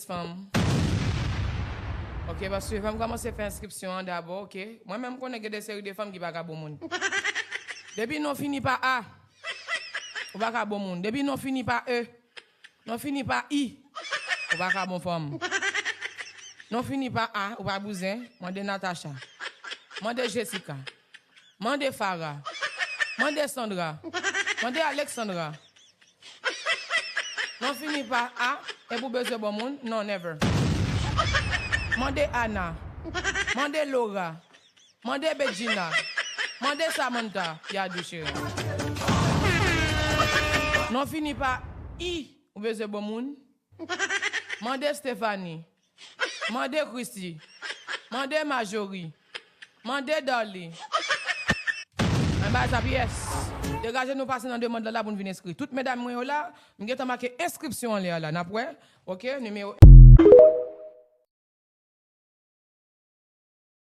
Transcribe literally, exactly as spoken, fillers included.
Fanm. Ok, paske fè m kòmanse fè enskripsyon an dabò, ok? Mwen menm konnen gen de seri de fanm ki pa ka bon moun. Depi non fini pa A, ou pa ka bon moun. Depi non fini pa E, non fini pa I, ou pa ka bon fanm. Non fini pa A, ou pa bouzen, mande Natacha. Mande Jessica. Mande Farah. Mande Sandra. Mande Alexandra. Non fini pa A, epi ou bezwen bon moun? Non, never. Mande Ana. Mande Laura. Mande Bedjina. Mande Samantha. Ya dou cheri. Non fini pa I, ou bezwen bon moun? Mande Stephanie. Mande Christy. Mande Marjorie. Mande Darly. Anba sa pyès. Degaje nou pase nan demann lan la pou n vin enskri. Tout medam mwen yo la, m gentan make enskripsyon anlè a la. N ap wè. Ok, nimewo